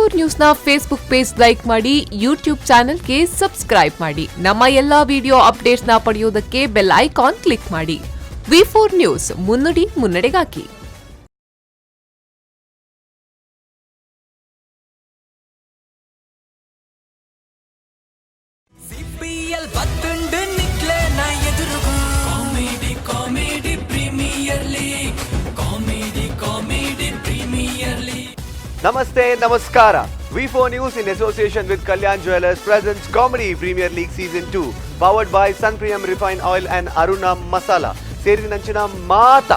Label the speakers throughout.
Speaker 1: V4 ನ್ಯೂಸ್ನ Facebook page like ಮಾಡಿ, YouTube ಚಾನೆಲ್ಗೆ subscribe ಮಾಡಿ. ನಮ್ಮ ಎಲ್ಲಾ ವಿಡಿಯೋ ಅಪ್ಡೇಟ್ಸ್ನ ಪಡೆಯೋದಕ್ಕೆ bell icon click ಮಾಡಿ. ವಿ4 ನ್ಯೂಸ್, ಮುನ್ನುಡಿ ಮುನ್ನಡೆಗಾಗಿ.
Speaker 2: ಸಿಪಿಎಲ್ ಬತ್ತುಂಡು ನಿಕ್ಲೆ ನ ಎದುರುಗು. Comedy comedy premier league, comedy comedy premier league.
Speaker 3: Namaste, ನಮಸ್ಕಾರ. V4 News in association with Kalyan Jewellers presents Comedy Premier League Season 2, powered by Sun Priyam Refine Oil and Aruna Masala. ಸೇರಿದ ಮಾತ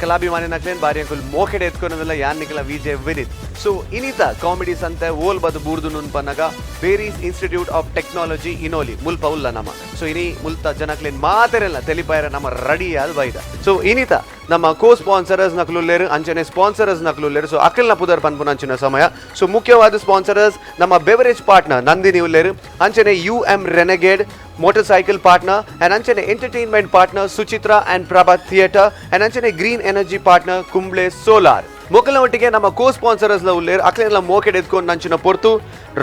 Speaker 3: ಕಲಾಭಿಮಾನಿ ನಕ್ಲೇನ್ ಬಾರಿ ಅಂಕುಲ್ ಮೋಕೆಡೆ ಎತ್ಕೊನದಲ್ಲ. ಯಾನ್ ನಿಕಲ ವಿಜಯ್ ವಿನಿತ್. ಸೊ ಇನಿತ ಕಾಮಿಡಿ ಸಂತೆ ಓಲ್ ಬದು ಬೂರ್ದು ನುನ್ ಪನ್ನಗ berries institute of technology, ಇನೋಲಿ ಮುಲ್ಪ ಉಲ್ಲ ನಮ. ಸೊ ಇನಿ ಮುಲ್ತ ಜನಕ್ಲೇನ್ ಮಾತೆರೆಲ್ಲ ತೆಲಿಪಾಯರ ನಮ್ಮ ರೆಡಿ ಆದ್ ಬೈದ. ಸೊ ಇನಿತ ನಮ್ಮ ಕೋ ಸ್ಪಾನ್ಸರರ್ಸ್ ನಕಲುಲ್ಲೇರು, ಅಂಚನೆ ಸ್ಪಾನ್ಸರರ್ಸ್ ನಕಲುಲ್ಲೇರು. ಸೊ ಅಖಿಲ್ನ ಪುದರ್ ಪನ್ಪುನಂಚಿನ ಸಮಯ. ಸೊ ಮುಖ್ಯವಾದ ಸ್ಪಾನ್ಸರರ್ಸ್ ನಮ್ಮ ಬೆವರೇಜ್ ಪಾರ್ಟ್ನರ್ ನಂದಿನಿ ಉಲ್ಲೇರು, ಅಂಚನೆ U M Renegade motor cycle partner and ಅಂಚನೆ entertainment partner Suchitra and Prabhat theatre and ಅಂಚನೆ green energy partner Kumble solar. ಮೊಕಲ ಒಟ್ಟಿಗೆ ನಮ್ಮ ಕೋ ಸ್ಪಾನ್ಸರರ್ಸ್ ಲ ಉಲ್ಲೇರು. ಅಕ್ಲೆಲ್ಲ ಮೋಕೆಡ್ ಎತ್ಕೊಂಡು ನಂಚಿನ ಪೊರ್ತು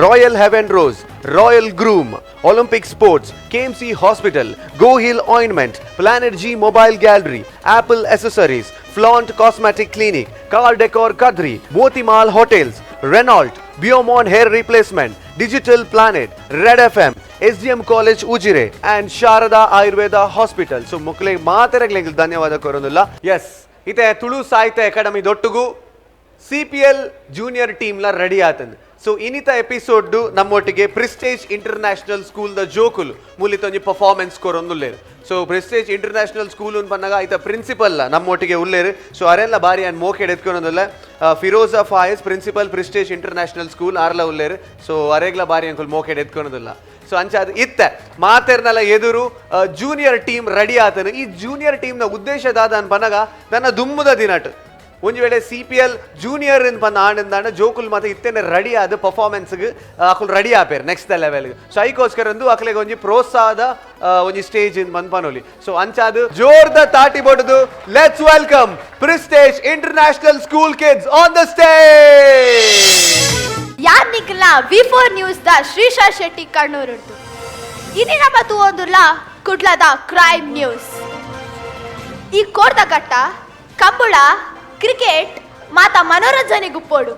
Speaker 3: royal heaven rose, royal groom, Olympic sports, KMC hospital, Gohil ointment, planet G mobile gallery, apple accessories, flaunt cosmetic clinic, car decor Kadri, ಮೋತಿಮಾಲ್ hotels, Renault, ಬಿಯೋಮಾನ್ hair replacement, digital planet, red F M, S D M college Ujire and Sharada Ayurveda hospital. So ಮಕ್ಕಳಿಗೆ ಮಾತೆರಗ್ಲೆ ಧನ್ಯವಾದ ಕೊರೋದಿಲ್ಲ. S, ಇತ್ತೆ ತುಳು ಸಾಹಿತ್ಯ academy ದೊಟ್ಟುಗು CPL junior ಟೀಮ್ಲ ready ಆತಂದ್. So ಇನ್ನಿತ episode ನಮ್ಮೊಟ್ಟಿಗೆ prestige international school the ಜೋಕುಲು ಮೂಲಿತ ಒಂಜಿ performance ಕೊರೊಂದುಲ್ಲೇರು. So prestige international school ಪನ್ನಗ ಐತ principal ನಮ್ಮೊಟ್ಟಿಗೆ ಉಲ್ಲೇರು. ಸೊ ಅರೆಲ್ಲ ಬಾರಿ ಅಂಡ್ ಮೋಕೆಡ್ ಎತ್ಕೊನೊಂದುಲ್ಲ. Firoz ಫಾಯಸ್, principal, prestige international school, ಆರ್ಲ ಉಲ್ಲೇರು. So ಅರೆಗ್ಲ ಬಾರಿ ಅಂಕುಲ್ ಮೋಕೆಡ್ ಎತ್ಕೊನೊಂದುಲ್ಲ. ಸೊ ಅಂಚ ಅದು ಇತ್ತೆ ಮಾತೆರ್ನಲ ಎದುರು junior team ready ಆತನು. ಈ ಜೂನಿಯರ್ ಟೀಮ್ನ ಉದ್ದೇಶ ದಾದ ಅನ್ಪನಗ, ನನ್ನ ದುಮ್ಮುದ ದಿನಟ್ ಒಂಜಿ ವೇಳೆ ಸಿಪಿಎಲ್ ಜೂನಿಯರ್ ಇನ್ ಪಂದ ಆಂಡಂದಾಂಡ ಜೋಕುಲ್ ಮಾತ ಇತ್ತೆನೆ ರೆಡಿ ಆದ ಪರ್ಫಾರ್ಮೆನ್ಸ್ಗೆ ಅಕುಲ್ ರೆಡಿ ಆಪೇರ್ next level. So ಐಕೋಸ್ಕರ ಒಂದು ಅಕ್ಲೆಗ್ ಒಂಜಿ ಪ್ರೋತ್ಸಾಹದ ಒಂಜಿ ಸ್ಟೇಜ್ ಇನ್ ಬಂದ್ ಪನೋಲಿ. ಸೊ ಅಂಚಾದು ಜೋರ್ದ ತಾಟಿ ಬೊಡುದು let's welcome Prestige International School kids on the stage.
Speaker 4: ಯಾರ್ ನಿಕ್ಲ ವಿ4 ನ್ಯೂಸ್ the Shreesha Shetty ಕಣ್ಣೂರುಂಟು. ಇನಿ ನಮ್ಮ ತೂವೊಂದುಲ್ಲ ಕುಡ್ಲದ ಕ್ರೈಮ್ ನ್ಯೂಸ್. ಈ ಕೋರ್ದಕಟ್ಟ, ಕಂಬುಳ, ಕ್ರಿಕೆಟ್ ಮಾತ ಮನೋರಂಜನೆ ಗುಪ್ಪೋಡು.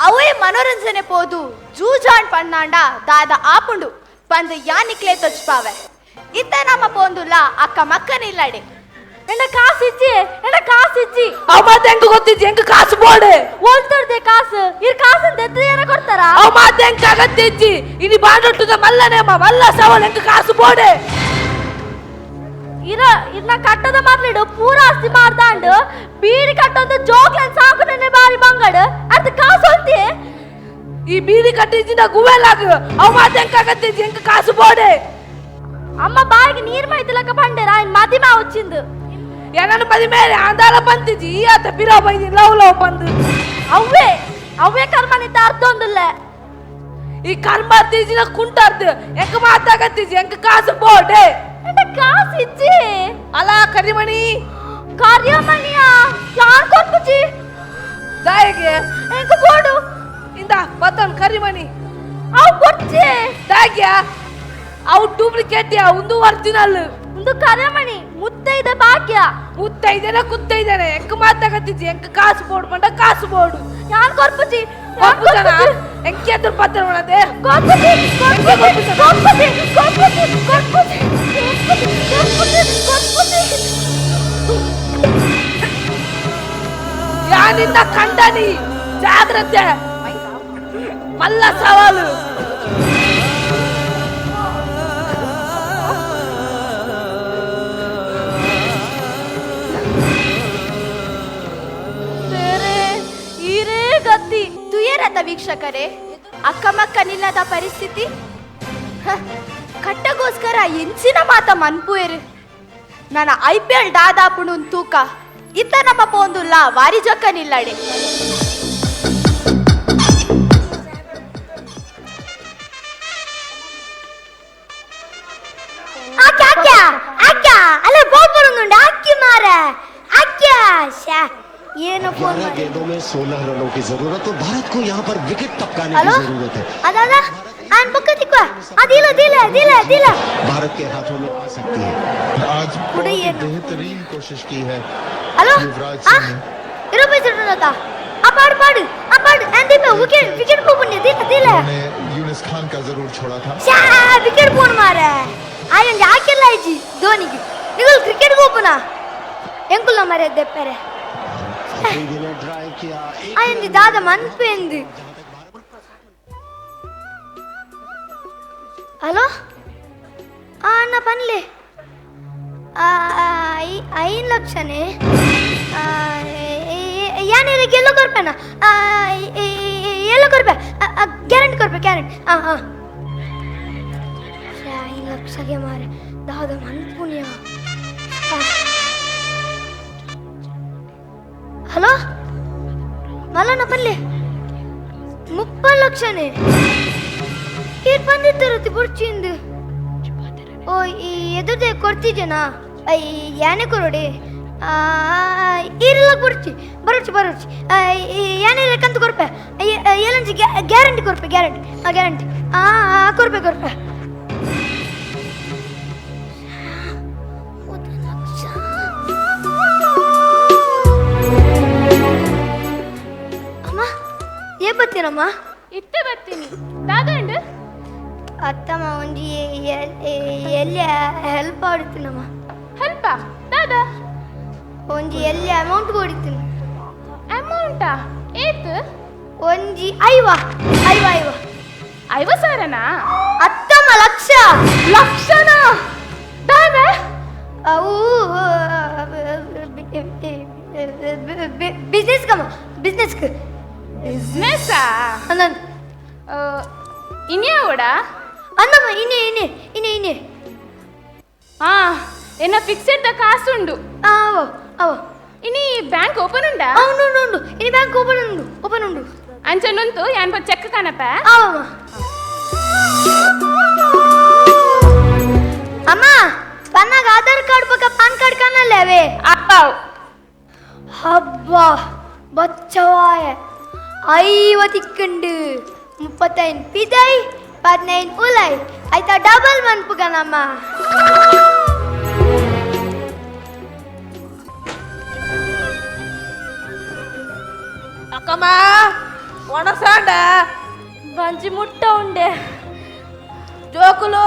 Speaker 4: ಅವೇ ಮನೋರಂಜನೆ ಪೋದು ಜೂಜಾನ್ ಪಣ್ಣಾಂಡ ದಾದ ಆಪುಂಡು ಪಂದ್ ಯಾನಿಕ್ಲೆ ತೊಚ್ಪಾವೆ. ಇತ್ತ ನಮ್ಮ ಪೋಂದುಲ್ಲ ಅಕ್ಕ ಮಕ್ಕನಿಲ್ಲಡೆ.
Speaker 5: ಎನ್ನ ಕಾಸು ಇಜ್ಜಿ, ಎನ್ನ ಕಾಸು ಇಜ್ಜಿ.
Speaker 6: ಅವ ಮಾತೆ ಹೆಂಗ್ ಗೊತ್ತಿಜ್ಜಿ? ಹೆಂಗ್ ಕಾಸು ಬೋಡೆ.
Speaker 5: ಓಲ್ತರ್ದೆ ಕಾಸು, ಇರ್ ಕಾಸು ದೆತ್ತ ಏನ ಕೊಡ್ತಾರ?
Speaker 6: ಅವ ಮಾತೆ ಹೆಂಗ್ ಅಗತ್ಯ ಇಜ್ಜಿ. ಇನಿ ಬಾಂಡೊಟ್ಟುದ ಮಲ್ಲನೆ ಮಲ್ಲ ಸವಾಲ್, ಹೆಂಗ್ ಕಾಸು ಬೋಡೆ.
Speaker 5: ಇರ ಇರ್ನ ಕಟ್ಟದ ಮಾರ್ಲಿಡು ಪೂರ ಆಸ್ತಿ ಮಾರ್ದಾಂಡು ಬೀಡಿ ಕಟ್ಟೊಂದು ಜೋಕ್ಲನ್ ಸಾಕು ನೆನ್ನೆ ಬಾರಿ ಬಂಗಡು ಅರ್ಧ ಕಾಸು ಹೊಲ್ತಿ.
Speaker 6: ಈ ಬೀಡಿ ಕಟ್ಟಿಜಿನ ಗುವೆಲಾಗ. ಅವ ಮಾತೆ ಹೆಂಗ್ ಅಗತ್ಯ ಇಜ್ಜಿ? ಹೆಂಗ್ ಕಾಸು ಬೋಡೆ.
Speaker 5: ಅಮ್ಮ ಬಾಯಿಗೆ ನೀರ್ ಮೈತಿಲಕ ಪಂಡೇರ ఆయన ಮದಿಮಾ వచ్చింದು.
Speaker 6: ಏನನ್ನು ಮದಿ ಮೇಲೆ ಅಂದಾಲ ಬಂತಿಜ್ಜಿ. ಈ ಆತ ಬಿರೋ ಬೈದಿ ಲವ್ ಲವ್ ಬಂದು.
Speaker 5: ಅವ್ವೇ ಅವ್ವೇ ಕರ್ಮನಿತ್ತ ಅರ್ಧ ಒಂದಿಲ್ಲ.
Speaker 6: ಈ ಕರ್ಮ ತೀಜಿನ ಕುಂಟಾರ್ದು. ಹೆಂಗ್ ಮಾತಾಗತ್ತಿಜ್ಜಿ? ಹೆಂಗ್ ಕಾಸು ಬೋಡೆ.
Speaker 5: ಎನ್ನ ಕಾಸು ಇಜ್ಜಿ.
Speaker 6: ಅಲ್ಲ ಕರಿಮಣಿ.
Speaker 5: ಕಾರ್ಯಮಣಿಯ ಯಾರ್ ಕೊರ್ಪುಜಿ.
Speaker 6: ದಾಯಿಗೆ?
Speaker 5: ಎಂಕ ಬೋಡು.
Speaker 6: ಇಂದ ಬತ್ತನ್ ಕರಿಮಣಿ.
Speaker 5: ಅವ್ ಕೊರ್ಚಿ.
Speaker 6: ದಾಗ್ಯ, ಅವು ಡೂಪ್ಲಿಕೇಟ್, ಒಂದು ಒರಿಜಿನಲ್.
Speaker 5: ಒಂದು ಕರೆಮಣಿ ಮುತ್ತೈದ ಭಾಗ್ಯ.
Speaker 6: ಮುತ್ತೈದೇನೆ ಕುತ್ತೈದೇನೆ, ಎಂಕ್ ಮಾತಾಗತ್ತಿಜ್ಜಿ. ಎಂಕ್ ಕಾಸು ಬೋಡು ಪಂಡ ಕಾಸು ಬೋಡು.
Speaker 5: ಯಾನ್ ಕೊರ್ಪುಜಿ, ಯಾನ್
Speaker 6: ಕೊರ್ಪುಜನ?
Speaker 5: ಕೊರ್ಪುಜಿ.
Speaker 6: ಎಂಕೆ ಎದುರು ಪತ್ರ ಮಾಡದೆ?
Speaker 5: ಕೊರ್ಪುಜಿ, ಕೊರ್ಪುಜಿ, ಕೊರ್ಪುಜಿ, ಕೊರ್ಪುಜಿ, ಕೊರ್ಪುಜಿ, ಕೊರ್ಪುಜಿ, ಕೊರ್ಪುಜಿ, ಕೊರ್ಪುಜಿ.
Speaker 6: ಯಾನಿಂದ ಕಂಡನಿ, ಜಾಗ್ರತೆ, ಮಲ್ಲ ಸವಾಲು.
Speaker 5: ಬೇರೆ ಈರೇ ಗತಿ.
Speaker 4: ತುಯರತ ವೀಕ್ಷಕರೇ, ಅಕ್ಕಮಕ್ಕನಿಲ್ಲದ ಪರಿಸ್ಥಿತಿ. ಹ, ಕಟ್ಟಗೋಸ್ಕರ ಎಂಚಿನ ಮಾತ ಮನ್ಪುಯರು. ನನ್ನ ಐಪಿಎಲ್ ದಾದಾಪುಣು ತೂಕ. ಇತ್ತ ನಮ್ಮ ಪೋಂದುಲ್ಲ ವಾರಿ ಜೊಕ್ಕನಿಲ್ಲಡೆ.
Speaker 5: ಆಕೆ ಆಕೆ ಆಕೆ ಅಲ್ಲ ಬೋಪುರುಂದುಂಡು ಅಕ್ಕಿ ಮಾರ ಅಕ್ಕೆ. ಏನು ಫೋನ್
Speaker 7: 11 गेंदों में 16 रनों की जरूरत और भारत को यहाँ पर विकेट टपकाने
Speaker 5: ಹಲೋ
Speaker 7: की जरूरत है।
Speaker 5: ಅದಾದ ಆನ್ ಪಕ್ಕ ತಿಕ್ವ ಅದಿಲ್ಲ ದಿಲ್ಲ ದಿಲ್ಲ ದಿಲ್ಲ।
Speaker 7: भारत के हाथों में आ सकती है।
Speaker 8: आज बहुत ही
Speaker 5: ಏನು?
Speaker 8: बेहतरीन कोशिश की है
Speaker 5: ಹಲೋ
Speaker 8: युवराज
Speaker 5: ಆ
Speaker 8: सिंह ने।
Speaker 5: ಇರೋ ಸುಡುನತಾ ಆ ಪಾಡು ಪಾಡು ಆ ಪಾಡು ಅಂದಿಪ ವಿಕೆಟ್ ವಿಕೆಟ್ ಪೋಪುಂಡೆ ದಿಲ್ಲ ದಿಲ್ಲ।
Speaker 8: उन्होंने यूनिस खान का जरूर छोड़ा था।
Speaker 5: ಶ್ಯಾ ವಿಕೆಟ್ ಪೋನ್ ಮಾರೆ ಆಯನ್ ಯಾಕೆಲ್ಲ ಐಜಿ ಧೋನಿಗೆ ನಿಗಲ್ ಕ್ರಿಕೆಟ್ ಪೋಪುನ ಎಂಕುಲ್ಲ ಮಾರೆ ದೆಪ್ಪರೆ।
Speaker 7: अफरीदी ने ड्राइव किया एक
Speaker 5: ಆಯಂದಿ ದಾದ ಮನ್ಪೆಂದು। ಹಲೋ ಆ ಅಣ್ಣ ಪನ್ಲೆ ಐದು ಲಕ್ಷನೇ ಯಾನೇರ ಗೆಲ್ಲೋ ಕೊರ್ಪೆನ ಎಲ್ಲೋ ಕೊರ್ಪೆ ಗ್ಯಾರಂಟಿ ಕೊರ್ಪೆ ಗ್ಯಾರಂಟಿ ಹಾಂ ಹಾಂ 5 ಲಕ್ಷಗೆ ಮಾರೆ ದಾದ ಮನ್ಪುಣ್ಯ। ಹಲೋ ಮಲ್ಲಣ್ಣ ಪಲ್ಲೆ 30 ಲಕ್ಷನೇ ಈರ್ ಬಂದಿದ್ದಾರತಿ ಬುರ್ಚಿಂದು ಓ ಈ ಎದುರ್ದೆ ಕೊಡ್ತಿದ್ದೇನಾ I ಯಾನೆ ಕೊರಡಿ ಈರೆಲ್ಲ ಕೊಡ್ಚಿ ಬರೋಚಿ ಬರೋಚಿ ಯಾನೆ ಕಂತು ಕೊರ್ಪೆ ಎಲ್ಲಂಚಿ ಗ್ಯಾರಂಟಿ ಕೊರ್ಪೆ ಗ್ಯಾರಂಟಿ ಆ ಗ್ಯಾರಂಟಿ ಆ ಕೊರ್ಪೆ ಕೊರ್ಪೆ 1 ಲಕ್ಷ। ಅಮ್ಮ ಏ ಬತ್ತೀನಮ್ಮ?
Speaker 6: ಇತ್ತೆ ಬರ್ತೀನಿ ದಾದಂಡು.
Speaker 5: ಅತ್ತಮ್ಮ ಒಂಜಿ ಎಲ್ಲಿ ಹೆಲ್ಪ್ ಆಡ್ತೀನಮ್ಮ.
Speaker 6: ಹೆಲ್ಪ ದಾದಾ?
Speaker 5: ಒಂಜಿ ಎಲ್ಲಿ ಅಮೌಂಟ್ ಕೊಡ್ತೀನಿ.
Speaker 6: ಅಮೌಂಟಾ ಏತ್?
Speaker 5: ಒಂಜಿ ಐವ ಐವ ಐವ.
Speaker 6: 50 ಸಾವಿರನಾ?
Speaker 5: ಅತ್ತಮ್ಮ ಲಕ್ಷ.
Speaker 6: ಲಕ್ಷನಾ ದಾದಾ?
Speaker 5: ಅವು ಬಿಸ್ನೆಸ್ ಕಮ್ಮ ಬಿಸ್ನೆಸ್.
Speaker 6: ಬಿಸ್ನೆಸ್ಸಾ?
Speaker 5: ಅಂದ.
Speaker 6: ಇನ್ಯಾವಡ?
Speaker 5: ಅಂದಮ್ಮ ಇನ್ನೇ ಇನ್ನೇ ಇನ್ನೇ ಇನ್ನೇ.
Speaker 6: ಆ ಎನ್ನ ಫಿಕ್ಸೆಡ್ the ಕಾಸುಂಡು.
Speaker 5: ಅವೋ ಅವೋ.
Speaker 6: ಇನಿ ಬ್ಯಾಂಕ್ ಓಪನ್ ಉಂಡಾ?
Speaker 5: ಉಂಡು ಉಂಡು ಉಂಡು ಇನಿ ಬ್ಯಾಂಕ್ ಓಪನ್ ಉಂಡು ಓಪನ್ ಉಂಡು.
Speaker 6: ಅಂಚನುಂತು ಯಾನ್ ಚೆಕ್ ಕಾನಪ್ಪ.
Speaker 5: ಅವಮ್ಮ ಅಮ್ಮ ಪನ್ನಾಗ ಆಧಾರ್ ಕಾರ್ಡ್ ಪಕ್ಕ ಪಾನ್ ಕಾರ್ಡ್ ಕಾಣಲ್ಲ ಅವೇ.
Speaker 6: ಅಪ್ಪಾವ್.
Speaker 5: ಹಬ್ಬ ಬಚ್ಚವಾಯ ಐವತ್ತಿಕ್ಕಂಡು 35 ಪಿದೈ 15 ಉಲೈ ಆಯ್ತಾ ಡಬಲ್ ಮನ್ಪುಗನಮ್ಮ.
Speaker 6: ಅಕ್ಕಮ್ಮ ಒಣಸಾಂಡ.
Speaker 5: ಬಂಜಿ ಮುಟ್ಟ ಉಂಡೆ.
Speaker 6: ಜೋಕುಲು?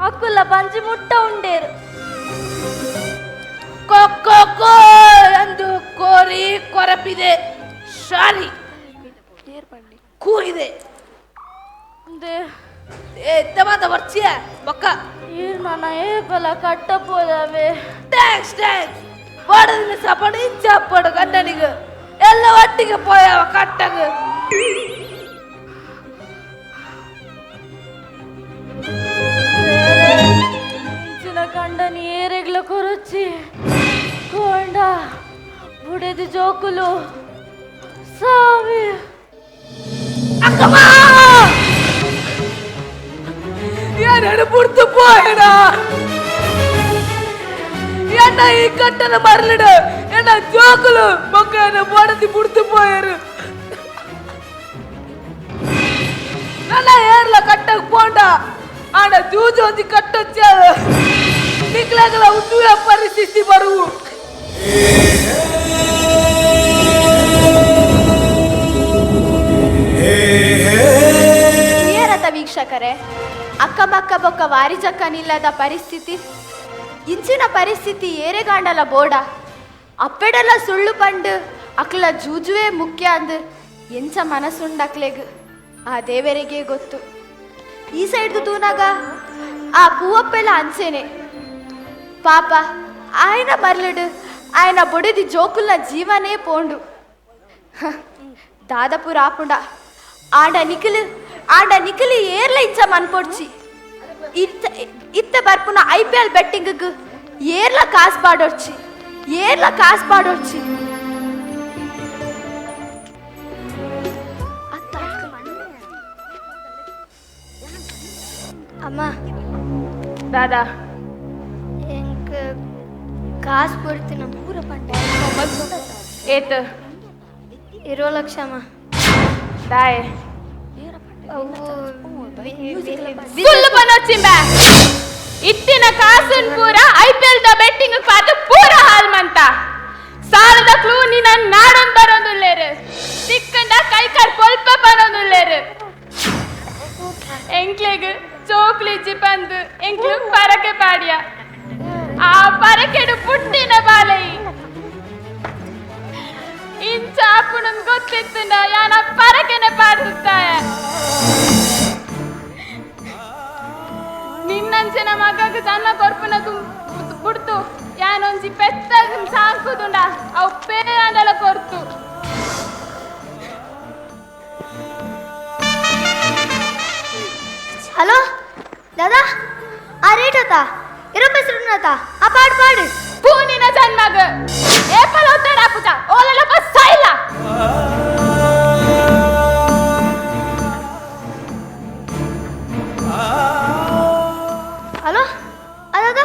Speaker 5: ಅಕ್ಕುಲ್ಲ ಬಂಜಿ ಮುಟ್ಟ ಉಂಡೇರು.
Speaker 6: ಕೊಕ್ಕೋ ಎಂದು ಕೋರಿ ಕೊರಪಿದೆ ಶಾಲಿ ಕೂಗಿದೆ ಎತ್ತಮಾದ ವರ್ಚಿಯ ಬೊಕ್ಕ.
Speaker 5: ನನ್ನ ಏಪಲ ಕಟ್ಟಪೋದವೆ.
Speaker 6: Thanks thanks ಬಡದಿನ ಸಪಡು ಇಂಚಪ್ಪಡು ಗಂಡನಿಗೆ ಎಲ್ಲ ಒಟ್ಟಿಗೆ ಪೋಯವ ಕಟ್ಟಗ.
Speaker 5: ಇಂಚಿನ ಕಂಡನಿ ಏರೆಗ್ಲ ಕೊರಚಿ ಕೋಂಡ ಬುಡೆದು ಜೋಕುಲು ಸಾವಿ.
Speaker 6: ಅಕ್ಕಮ್ಮ ಏನೇನು ಬುಡ್ತು ಪೋಯಣ ಎನ್ನ ಈ ಕಟ್ಟನ ಮರಲಿಡು ಎನ್ನ ಜೋಕುಲು ಮಕ್ಕಳನ್ನ ಬಡದಿ ಬುಡ್ತು ಪೋಯರು ನನ್ನ ಏರ್ಲ ಕಟ್ಟಕ್ ಪೋಂಡ ಆಡ ಜೂಜು ಒಂಜಿ ಕಟ್ಟೊಚ್ಚಾದ ನಿಕ್ಲಾಗಲ ಉದ್ದುವ ಪರಿಸ್ಥಿತಿ ಬರುವು.
Speaker 4: ಪ್ರಿಯರಥ ವೀಕ್ಷಕರೇ, ಅಕ್ಕಬಕ್ಕ ಬೊಕ್ಕ ವಾರಿಜಕ್ಕ ನಿಲ್ಲದ ಪರಿಸ್ಥಿತಿ ಇಂಚಿನ ಪರಿಸ್ಥಿತಿ ಏರೆಗಾಂಡಲ ಬೋಡ ಅಪ್ಪೆಡಲ ಸುಳ್ಳು ಪಂಡು ಅಕ್ಲ ಜೂಜುವೆ ಮುಖ್ಯ ಅಂದ್ ಎಂಚ ಮನಸ್ಸುಂಡಕ್ಲೆಗ್ ಆ ದೇವರಿಗೆ ಗೊತ್ತು. ಈ ಸೈಡ್ದು ತೂನಾಗ ಆ ಪೂವಪ್ಪೆಲ ಅಂಚೆನೆ ಪಾಪ ఆయన ಮರ್ಲುಡು ఆయన ಬೊಡೆದಿ ಜೋಕುಲ್ನ ಜೀವನೇ ಪೋಂಡು. ದಾದಪು ರಾಪುಂಡ ಆಂಡ ನಿಖಿಲ್ ಆಂಡ ನಿಖಿಲ್ ಏರ್ಲ ಇಂಚ ಮನ್ಪೊಡ್ಚಿ ಇತ್ತ ಇತ್ತ ಬರ್ಪುನ ಐಪಿಎಲ್ ಬೆಟ್ಟಿಂಗ್ ಏರ್ಲ ಕಾಸ್ ಪಾಡೊಡ್ಚಿ ಏರ್ಲ ಕಾಸ್ ಪಾಡೊಡ್ಚಿ.
Speaker 5: ಅಮ್ಮ.
Speaker 6: ದಾದಾ?
Speaker 5: ಎಂಕ್ ಕಾಸು ಕೊಡ್ತೀನಿ ಪೂರ ಪಂಡ.
Speaker 6: ಏತ್?
Speaker 5: 20 ಲಕ್ಷ ಅಮ್ಮ.
Speaker 9: ದಾಯೆ ಸುಳ್ಳು ಪನೊಚ್ಚಿಂಬ ಇತ್ತಿನ ಕಾಸುನ್ ಪೂರ ಐಪಿಎಲ್ the betting ಪಾತ ಪೂರ ಹಾಲ್ ಮಂತ ಸಾಲದ ಕ್ಲೂ ನಿನ್ನ ನಾಡೊಂದು ಬರೋದುಲ್ಲೇರು ತಿಕ್ಕಂಡ ಕೈ ಕಾಲ್ ಪೊಲ್ಪ ಬರೋದುಲ್ಲೇರು ಎಂಕ್ಲೆಗ್ ಚೋಕ್ಲಿಜ್ಜಿ ಬಂದು ಎಂಕ್ಲು ಪರಕೆ ಪಾಡಿಯ ಆ ಪರಕೆಡು ಪುಟ್ಟಿನ ಬಾಲೈ ಇಂಚ ಅಪ್ಪುನಂದು ಗೊತ್ತಿತ್ತುಂಡ ಯಾನ ಪರಕೆನೆ ಪಾಡ್ತಾಯ ನಿನ್ನಂಚಿನ ಮಗಗ್ ಜನ್ಮ ಕೊರ್ಪುನ ಬುಡ್ತು ಯಾನೊಂಜಿ ಪೆತ್ತ ಸಾಂಕುದುಂಡ ಅವು ಪೇ ಅಂಡಲ ಕೊರ್ತು.
Speaker 5: ಹಲೋ ದಾದಾ, ಆ ರೇಟ್ ಆತ ಇರಪ್ಪ ಆ ಪಾಡು ಪಾಡು
Speaker 9: ಪೂನಿನ ಜನ್ಮಗ ಏಪಲ ಒತ್ತಡ ಪೂಜ ಓಲಲಪ್ಪ ಸೈಲ.
Speaker 5: ಹಲೋ ಅದಾದ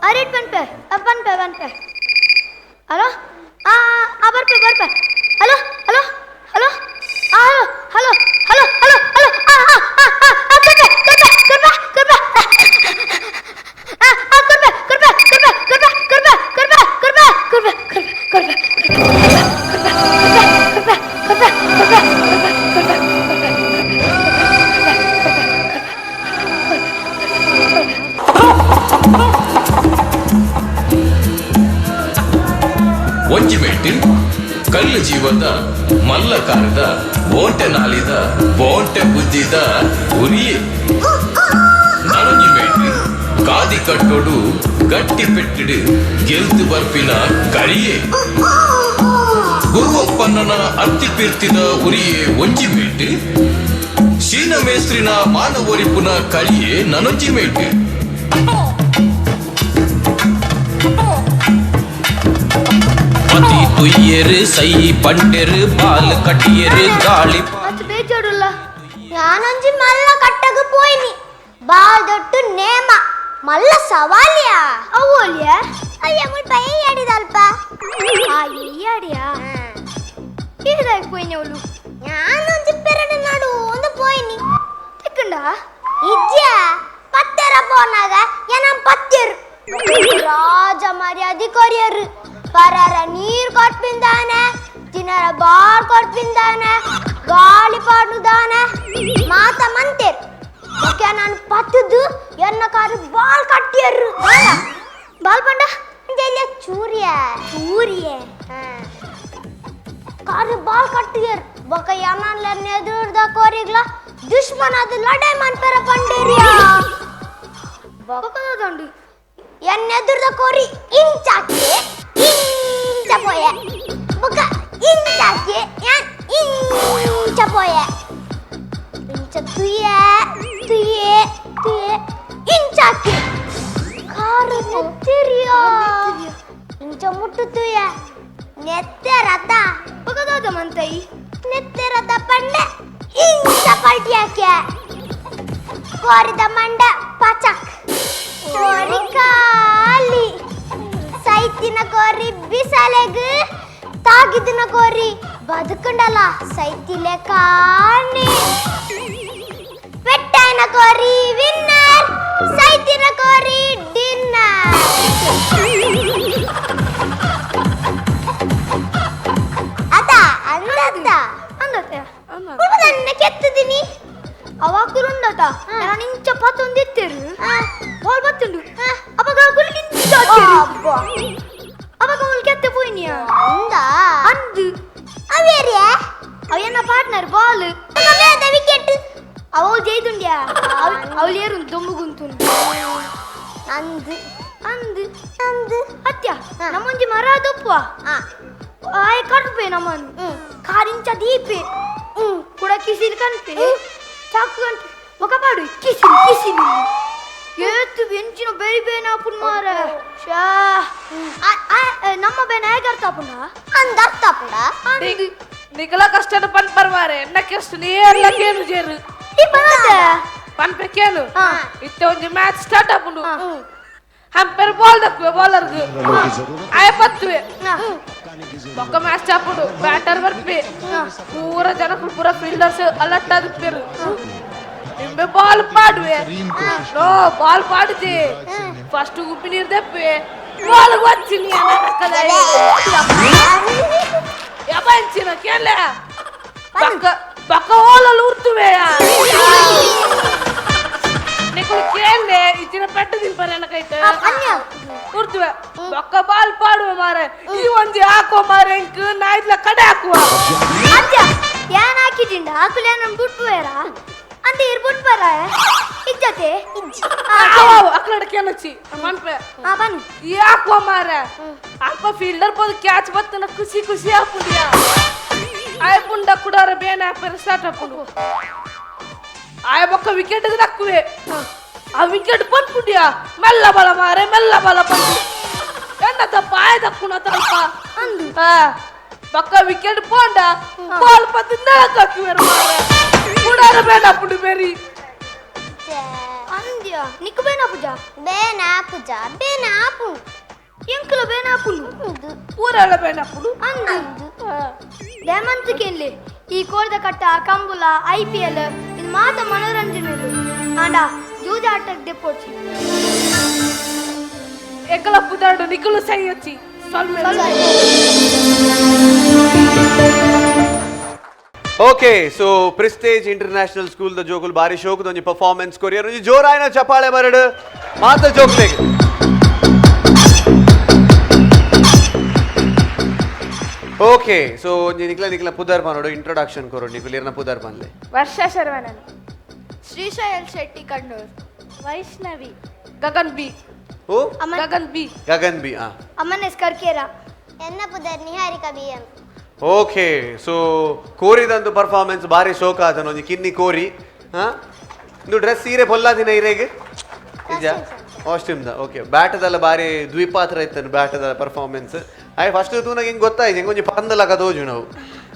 Speaker 5: ಆ ರೇಟ್ ಬನ್ಪೆ ಬನ್ಪೆ ಬನ್ಪೆ. ಹಲೋ ಆ ಆ ಬರ್ಪೆ ಬರ್ಪೆ. Hello hello hello ಆ hello hello hello hello hello ಆ ಆ ಆ ಆ ಕರ್ಪೆ ಕರ್ಪೆ ಕರ್ಪೆ ಕರ್ಪೆ ಆ ಆ ಕರ್ಪೆ ಕರ್ಪೆ ಕರ್ಪೆ ಕರ್ಪೆ ಕರ್ಪೆ ಕರ್ಪೆ ಕರ್ಪೆ ಕರ್ಪೆ ಕರ್ಪೆ ಕರ್ಪೆ ಕರ್ಪೆ ಕರ್ಪೆ ಕರ್ಪೆ ಕರ್ಪೆ.
Speaker 10: ಒಂಜಿ ಮೆಟ್ಟಿಲ್ ಕಲ್ಲು ಜೀವದ ಮಲ್ಲಕಾರದ ಓಂಟೆ ನಾಲಿದ ಬೋಂಟೆ ಬುದ್ಧಿದ ಉರಿಯೆ. ನನೊಂಜಿ ಮೆಟ್ಟಿಲ್ ಕಾದಿ ಕಟ್ಟೋಡು ಗಟ್ಟಿ ಪೆಟ್ಟಿಡು ಗೆಲ್ತು ಬರ್ಪಿನ ಕರಿಯೆ. ಗುರುವಪ್ಪನ್ನನ ಅತ್ತಿ ಪಿರ್ತಿದ ಉರಿಯೆ ಒಂಜಿ ಮೇಟ್ ಶೀನ ಮೇಸ್ತ್ರಿನ ಮಾನವೊರಿಪುನ ಕಳಿಯೆ ನನೊಂಜಿ ಮೇಟ್. ಪತಿ ತುಯ್ಯರು ಸೈ ಪಂಡೆರು ಬಾಲ್ ಕಟ್ಟಿಯರು ಗಾಳಿ
Speaker 5: ಅದು ಬೇಜಾರುಲ್ಲ. ನಾನೊಂಜಿ ಮಲ್ಲ ಕಟ್ಟಗ ಪೋಯಿನಿ ಬಾಲ್ ದೊಟ್ಟು ನೇಮ ಮಲ್ಲ ಸವಾಲಿಯಾ ಅವೋಲಿಯ ಅಯ್ಯ ಮುಲ್ಪ ಏಯಾಡಿದಲ್ಪ ಆ ಏಯಾಡಿಯಾ ಈದಾಗಿ ಪೋಯಿನಿ ಅವಳು. ನಾನೊಂಜಿ ಪೆರಡು ನಡು ಒಂದು ಪೋಯಿನಿ ತಿಕ್ಕಂಡ ಇಜ್ಜ ಪತ್ತೆರ ಪೋನಾಗ ಏನ ಪತ್ತೆರು ರಾಜ ಮರ್ಯಾದೆ ಕೊರಿಯರು ಪರರ ನೀರು ಕೊಟ್ಪಿಂದಾನೆ ತಿನ್ನರ ಬಾರ್ ಕೊಟ್ಪಿಂದಾನೆ ಗಾಳಿ ಪಾಡುದಾನೆ ಮಾತ ಮಂತೇರು. ಓಕೆ ನಾನು ಪತ್ತದು ಎನ್ನ ಕಾರು ಬಾಲ್ ಕಟ್ಟಿಯರು ಬಾಲ್ ಪಂಡ ಚೂರಿಯ ಚೂರಿಯ ಕಾರು ಬಾಲ್ ಕಟ್ಟಿಯರು ಬೊಕ ಯಮನ್ಲ ಎದುರ್ದ ಕೋರಿಗ್ಲ ದುಶ್ಮನ ಅದು ಲಡೈ ಮನ್ಪೆರ ಪಂಡೇರಿಯ ಬೊಕದಂಡು ಎನ್ನ ಎದುರ್ದ ಕೋರಿ ಇಂಚಾಕಿ ಇಂಚ ಪೋಯೆ ಬೊಕ ಇಂಚಾಕಿ ಯಾನ್ ಇಂಚ ಪೋಯೆ ಇಂಚ ತುಯೆ ತುಯೆ ತುಯೆ ಇಂಚಾಕಿ ಕಾರು ನೆತ್ತಿರಿಯೋ ಇಂಚ ಮುಟ್ಟು ತುಯೆ ನೆತ್ತೆರತ ಬೊಕದಾದ ಮಂತೈ ನೆತ್ತೆರತ ಪಂಡೆ ಇಂಚ ಪಲ್ಟಿಯಾಕೆ ಕೋರಿದ ಮಂಡ ಪಚಕ್ ಕೋರಿ ಖಾಲಿ ಸೈತಿನ ಕೋರಿ ಬಿಸಲೆಗ್ ತಾಗಿದಿನ ಕೋರಿ ಬದುಕಂಡಲ ಸೈತಿಲೆ ಕಾಣಿ ಪೆಟ್ಟಾಯನ ಕೋರಿ ವಿನ್ನರ್ ಸೈತಿನ ಕೋರಿ ಡಿನ್ನರ್. ಅದ ಅಂದತ್ತ ಅಂದತ್ತ ನನ್ನ ಕೆತ್ತಿದ್ದೀನಿ ಅವಾಕುರುಂಡತ ನಾನು ಇಂಚ ಪತ್ತೊಂದಿತ್ತೇರು ಬಾಲ್ ಬತ್ತುಂಡು ಅವಾಗ ಇಂಚ ಅವಾಗ ಅವಳು ಕೆತ್ತೆ ಪೋಯಿನಿಯ ಅಂದ ಅಂದು ಅವೇರಿಯ ಅವೇನ ಪಾರ್ಟ್ನರ್ ಬಾಲ್ ವಿಕೆಟ್ ಅವಳು ಜೈದುಂಡ್ಯಾ ಅವಳು ಏರು ದೊಂಬುಗುಂತು ಅಂದು ಅಂದು ಅಂದು ಅತ್ಯ ನಮ್ಮೊಂಜಿ ಮರ ದೊಪ್ಪುವ ಆಯ್ ಕಟ್ಪೆ ನಮ್ಮನ್ನು ಕಾರಿಂಚ ದೀಪೆ ಕೂಡ ಕಿಸಿಲ್ ಕನ್ಪೆ ಚಾಕು ಕನ್ಪೆ ಒಕ ಪಾಡು ಕಿಸಿಲ್ ಕಿಸಿಲ್ ಏತು ಬೆಂಚಿನ ಬೆರಿ ಬೇನ ಮಾರ ಶಾ ನಮ್ಮ ಬೇನ ಹೇಗೆ ಅರ್ಥ ಆಪುಂಡ ಅಂದ ಅರ್ಥ ಆಪುಂಡ
Speaker 6: ನಿಕಲ ಕಷ್ಟನ ಪನ್ ಪರ್ವಾರೆ ಎನ್ನ ಕಷ್ಟ ನೀರ್ಲ ಕೇನು ಜೇರು ಪನ್ಪೆ ಕೇನು ಇತ್ತೆ ಒಂಜಿ ಮ್ಯಾಚ್ ಸ್ಟಾರ್ಟ್ ಆಪುಂಡು. ಹಂಪೆರ್ ಬಾಲ್ ದಕ್ಕುವೆ ಬಾಲರ್ಗು ಆಯ ಪತ್ತುವೆ ಬೊಕ್ಕ ಮ್ಯಾಚ್ ಹಾಪುಡು ಬ್ಯಾಟರ್ ಬರ್ಪೆ ಪೂರ ಜನಕುಲು ಪೂರ ಫೀಲ್ಡರ್ಸ್ ಅಲರ್ಟ್ ಆದಿಪ್ಪೆರು ಇಂಬೆ ಬಾಲ್ ಪಾಡುವೆ ನೋ ಬಾಲ್ ಪಾಡುಜಿ ಫಸ್ಟ್ ಉಪ್ಪಿ ನೀರು ದೆಪ್ಪೆ ಬಾಲ್ వచ్చింది ಯಬಂಚಿನ ಕೇಳ ಪಕ್ಕ ಪಕ್ಕ ಹೋಲಲು ಉರ್ತುವೆ నీకు ಕೇಳಲೆ ಇಚ್ಚಿನ ಪೆಟ್ಟು ತಿನ್ಪಾರೆ ಎನಕೈತೆ ಉರ್ತುವೆ ಪಕ್ಕ ಬಾಲ್ ಪಾಡುವೆ ಮಾರೆ ಈ ಒಂಜಿ ಹಾಕುವ ಮಾರೆ ಇಂಕ್ ನಾಯ್ದ್ಲ ಕಡೆ ಹಾಕುವ
Speaker 5: ಅಜ್ಜ ಏನ್ ಹಾಕಿದಿಂಡ ಹಾಕುಲೆ ನಮ್ ಬುಟ್ಪುವೇರ ಅಂತ ಇರ್ ಬುಟ್ಪರ ಇಜ್ಜತೆ
Speaker 6: ಅಕ್ಲಡ ಕೇನಚ್ಚಿ ಮನ್ಪೆ
Speaker 5: ಆ ಬನ್ನಿ
Speaker 6: ಈ ಹಾಕುವ ಮಾರೆ ಅಲ್ಪ ಫೀಲ್ಡರ್ ಪೋದು ಕ್ಯಾಚ್ ಬತ್ತನ ಖುಷಿ ಖುಷಿ ಹಾಪುಂಡಿಯ ಆಯಪುಂಡ ಕುಡಾರ ಬೇನೆ ಹಾಪೇರ ಸ್ಟಾರ್ಟ್ ಹಾಪುಂಡು ಆಯ ಬೊಕ್ಕ ವಿಕೆಟ್ ದಕ್ಕುವೆ ಆ ವಿಕೆಟ್ ಬಂದ್ಬಿಟ್ಟಿಯ ಮೆಲ್ಲ ಬಲ ಮಾರೆ ಮೆಲ್ಲ ಬಲ ಬಂದು ಎನ್ನ ತಪ್ಪ ಆಯ ದಕ್ಕುನ ತಲ್ಪ ಪಕ್ಕ ವಿಕೆಟ್ ಪೋಂಡ ಬಾಲ್ ಪತ್ತು ನೆಲಕ್ಕೆ ಹಾಕಿವೇರು ಮಾರೆ ಕುಡಾರ ಬೇಡ ಪುಡು ಬೇರಿ
Speaker 5: ಅಂದ್ಯ ನಿಕ್ಕು ಬೇನ ಪೂಜಾ ಬೇನ ಪೂಜಾ ಬೇನ ಆಪು ಎಂಕಲ ಬೇನ ಆಪುಂಡು
Speaker 6: ಪೂರೆಲ್ಲ ಬೇನ ಆಪುಂಡು
Speaker 5: ಅಂದು ದೇಮಂತಕೇನ್ಲಿ ಈ ಕೋರ್ದ ಕಟ್ಟ ಕಂಬುಲ ಐಪಿಎಲ್ ಇದು ಮಾತ ಮನೋರಂಜನೆ ಆಂಡ ಜೂಜಾಟಕ್ಕೆ ದೆಪ್ಪೋಚಿ
Speaker 6: ಎಂಕಲ ಪುದಾಡು ನಿಕಲು ಸೈಯಚ್ಚಿ
Speaker 3: okay so Prestige International School the ಜೋಕುಲ್ ಬಾರಿ ಶೋಕದ ಒಂಜಿ ಪರ್ಫಾರ್ಮೆನ್ಸ್ ಕೊರಿಯರ್ ಒಂಜಿ ಜೋರಾಯಿನ ಚಪಾಳೆ ಬರಡು ಮಾತ ಜೋಕ್ಲೆಗ್ ಓಕೆ ಸೊ ಒಂಜಿ ನಿಕ್ಲ ನಿಕ್ಲ ಪುದರ್ ಪನೋಡು ಇಂಟ್ರೊಡಕ್ಷನ್ ಕೊರಡು ನಿಕುಲ್ ಇರ್ನ ಪುದರ್ ಪನ್ಲೆ
Speaker 9: Varsha Sharvanan
Speaker 4: Shreesha L Shetty Kannur
Speaker 5: Vaishnavi
Speaker 6: Gagan B
Speaker 3: ಓ
Speaker 6: ಗಗನ್ ಬಿ
Speaker 3: ಗಗನ್ ಬಿ ಆ
Speaker 5: ಅಮ್ಮನ ಎಸ್ ಕರ್ಕೇರ ಎನ್ನ ಪುದರ್ Niharika B M
Speaker 3: okay so ಕೋರಿದಂತು performance ಬಾರಿ ಶೋಕ ಆತನ ಒಂಜಿ ಕಿನ್ನಿ ಕೋರಿ ಹಾ ಇಂದು ಡ್ರೆಸ್ ಸೀರೆ ಪೊಲ್ಲಾದಿನ ಇರೆಗ್ ನಿಜ ಕಾಸ್ಟ್ಯೂಮ್ದ ಓಕೆ ಬ್ಯಾಟದಲ್ಲ ಬಾರಿ ದ್ವಿಪಾತ್ರ ಇತ್ತನು ಬ್ಯಾಟದ ಪರ್ಫಾರ್ಮೆನ್ಸ್ ಆಯ್ ಫಸ್ಟ್ ತೂನಾಗ ಹಿಂಗೆ ಗೊತ್ತಾಯ್ತು ಹಿಂಗೆ ಒಂಜಿ ಪಂದಲಕ ತೋಜು ನಾವು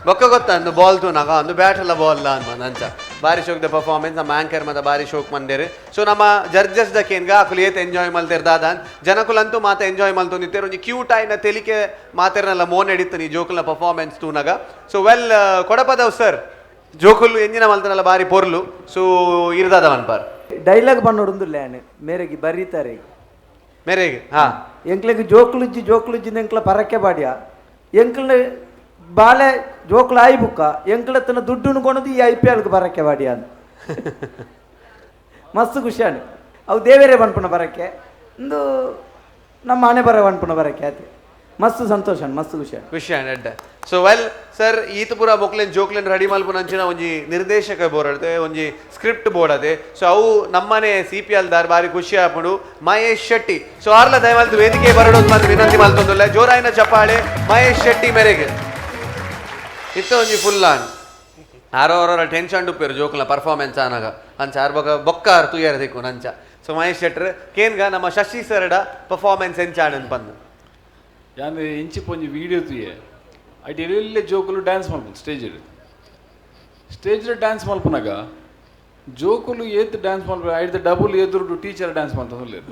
Speaker 3: ಬೊಕ್ಕ ಗೊತ್ತ ಅಂದು ಬಾಲ್ ತೂನಾಗ ಅಂದು ಬ್ಯಾಟ್ ಎಲ್ಲ ಬಾಲ್ ಅಂದ ಅಂಚ ಬಾರಿ ಶೋಕ್ದ ಪರ್ಫಾರ್ಮೆನ್ಸ್ ನಮ್ಮ ಆಂಕರ್ ಮತ್ತೆ ಬಾರಿ ಶೋಕ್ ಮಂದೇರು ಸೊ ನಮ್ಮ ಜಡ್ಜಸ್ the ಕೇನ್ಗ ಅಕುಲು ಏತ್ ಎಂಜಾಯ್ ಮಲ್ತೇರ್ ದಾದಾನ್ ಜನಕುಲಂತೂ ಮಾತ ಎಂಜಾಯ್ ಮಲ್ತೊಂದಿತ್ತೇರು ಒಂಜಿ ಕ್ಯೂಟ್ ಆಯ್ನ ತೆಲಿಕೆ ಮಾತೆರ್ನಲ್ಲ ಮೋನ್ ಎಡಿತ್ತು ಈ ಜೋಕುಲ್ನ ಪರ್ಫಾರ್ಮೆನ್ಸ್ ತೂನಾಗ ಸೊ ವೆಲ್ ಕೊಡಪದವ್ ಸರ್ ಜೋಕುಲು ಎಂಜಿನ ಮಲ್ತನಲ್ಲ ಬಾರಿ ಪೊರ್ಲು ಸೊ ಇರ್ದಾದ ಮನ್ಪಾರ್
Speaker 11: ಡೈಲಾಗ್ ಬನ್ನೋಡೊಂದುಲ್ಲೇನೆ ಮೇರೆಗೆ ಬರೀತಾರೆ
Speaker 3: ಮೇರೆಗೆ ಹಾ
Speaker 11: ಎಂಕ್ಲೆಗ್ ಜೋಕುಲುಜ್ಜಿ ಜೋಕುಲುಜ್ಜಿ ಎಂಕ್ಲ ಪರಕೆ ಬಾಡಿಯ ಎಂಕ್ಲ ಬಾಳೆ ಜೋಕುಲು ಆಯಿ ಬುಕ್ಕ ಎಂಕ್ಲ ತನ್ನ ದುಡ್ಡುನು ಕೊನದು ಈ I P ಎಲ್ಗೆ ಬರಕ್ಕೆ ಬಾಡಿಯ ಅಂದ್ ಮಸ್ತ್ ಖುಷಿಯಾನು ಅವು ದೇವೇರೇ ಬನ್ಪುನ ಬರಕ್ಕೆ ಇಂದು ನಮ್ಮ ಹಣೆ ಬರ ಬನ್ಪುನ ಬರಕ್ಕೆ ಆಯ್ತು ಮಸ್ತ್ ಸಂತೋಷ ಮಸ್ತ್ ಖುಷಿ
Speaker 3: ಖುಷಿ ಅಡ್ಡ ಸೊ ವೆಲ್ ಸರ್ ಈತ ಪೂರ ಮೊಕ್ಲೆನ್ ಜೋಕ್ಲೆನ್ ರೆಡಿ ಮಲ್ಪುನಂಚಿನ ಒಂಜಿ ನಿರ್ದೇಶಕ ಬೋರ್ಡ್ ಒಂಜಿ ಸ್ಕ್ರಿಪ್ಟ್ ಬೋರ್ಡ್ ಅದೆ ಸೊ ಅವು ನಮ್ಮನೆ ಸಿ ಪಿ ಎಲ್ ದಾರ್ ಬಾರಿ ಖುಷಿ ಆಪುಂಡು ಮಹೇಶ್ ಶೆಟ್ಟಿ ಸೊ ಆರ್ಲ ದಯಮಲ್ತು ವೇದಿಕೆ ಬರಡೋದು ಮಾತ್ರ ವಿನಂತಿ ಮಲ್ತೊಂದುಲ್ಲ ಜೋರಾಯಿನ ಚಪ್ಪಾಳೆ ಮಹೇಶ್ ಶೆಟ್ಟಿ ಮೇರೆಗೆ ಇತ್ತ ಒಂಜಿ ಫುಲ್ ಆನ್ ಆರೋ ಅವರ ಟೆನ್ಷನ್ ಉಪ್ಪೇರು ಜೋಕುಲ ಪರ್ಫಾರ್ಮೆನ್ಸ್ ಆನಾಗ ಅಂಚ ಆರ್ ಬೊಕ ಬೊಕ್ಕ ಆರ್ ತುಯ್ಯಾರ ದಿಕ್ಕು ನಂಚ ಸೊ ಮಹೇಶ್ ಶೆಟ್ಟರ್ ಕೇನ್ಗ ನಮ್ಮ ಶಶಿ ಸರ್ಡ ಪರ್ಫಾರ್ಮೆನ್ಸ್ ಎಂಚಾಣನ್ ಪಂದು
Speaker 12: ಯಾನ್ ಇಂಚಿಪ ಒಂಜಿ ವೀಡಿಯೋ ತೂಯೆ ಐಟ್ ಎಲ್ಲೆ ಜೋಕುಲು ಡ್ಯಾನ್ಸ್ ಮಲ್ಪುನು ಸ್ಟೇಜ್ ಸ್ಟೇಜ್ ಡ್ಯಾನ್ಸ್ ಮಲ್ಪುನಗ ಜೋಕುಲು ಏತ್ ಡ್ಯಾನ್ಸ್ ಮಲ್ಪ ಐಡ್ದ ಡಬಲ್ ಎದುರುಡು ಟೀಚರ್ ಡ್ಯಾನ್ಸ್ ಮಲ್ತೊಂದುಲ್ಲೆರ್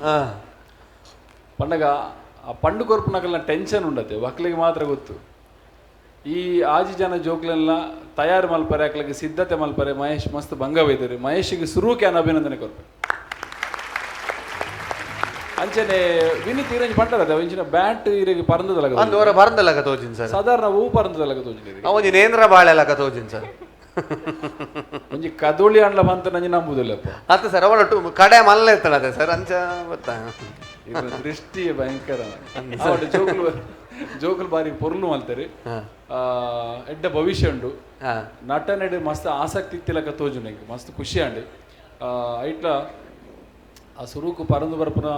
Speaker 12: ಪಂಡಗ ಆ ಪಂಡು ಕೊರ್ಪುನಕಲ್ನ ಟೆನ್ಷನ್ ಉಂಡತೆ ಒಕ್ಲಿಗೆ ಮಾತ್ರ ಗೊತ್ತು ಈ ಆಜಿ ಜನ ಜೋಕ್ಲೆಲ್ಲ ತಯಾರು ಮಲ್ಪರೆ ಅಕ್ಲಿಗೆ ಸಿದ್ಧತೆ ಮಲ್ಪರೆ ಮಹೇಶ್ ಮಸ್ತ್ ಭಂಗ ಬೈದರು ಮಹೇಶ್ಗೆ ಸುರುಕೆ ಅಭಿನಂದನೆ ಕೊರ್ಪೆ ಅಂಚನೆ ವಿನೀತ್ ಇರಂಜಿ ಪಂಡರ ಇಂಚಿನ ಬ್ಯಾಟ್ ಇರೆಗ್ ಪರಂದದಲಗ
Speaker 3: ಅಂದ್ ಓರ ಪರಂದಲಕ ತೋಜಿನ್ ಸರ್
Speaker 12: ಸಾಧಾರಣ ಹೂ ಪರಂದದಲಗ ತೋಜಿನ
Speaker 3: ಒಂಜಿ ನೇಂದ್ರ ಬಾಳೆಲಕ ತೋಜಿನ್ ಸರ್
Speaker 12: ಒಂಜಿ ಕದೋಳಿ ಅಂಡ್ಲ ಬಂತ ನಂಜಿ ನಂಬುದಿಲ್ಲಪ್ಪ
Speaker 3: ಅತ್ತ ಸರ್ ಅವಳ ಕಡೆ ಮಲ್ಲ ಇರ್ತಳತೆ ಸರ್ ಅಂಚ ಗೊತ್ತಾ
Speaker 12: ದೃಷ್ಟಿ ಭಯಂಕರ ಅವಳ ಜೋಕುಲು ಜೋಕುಲು ಬಾರಿ ಪೊರ್ಲು ಮಲ್ತಾರೆ ಎಡ್ಡ ಭವಿಷ್ಯ ಉಂಡು ನಟನೆಡ್ ಮಸ್ತ್ ಆಸಕ್ತಿ ಇತ್ತಿಲಕ ತೋಜುನ ಮಸ್ತ್ ಖುಷಿ ಅಂಡು ಐಟ್ಲ ಆ ಸುರುಕು ಪರಂದು ಬರ್ಪುನ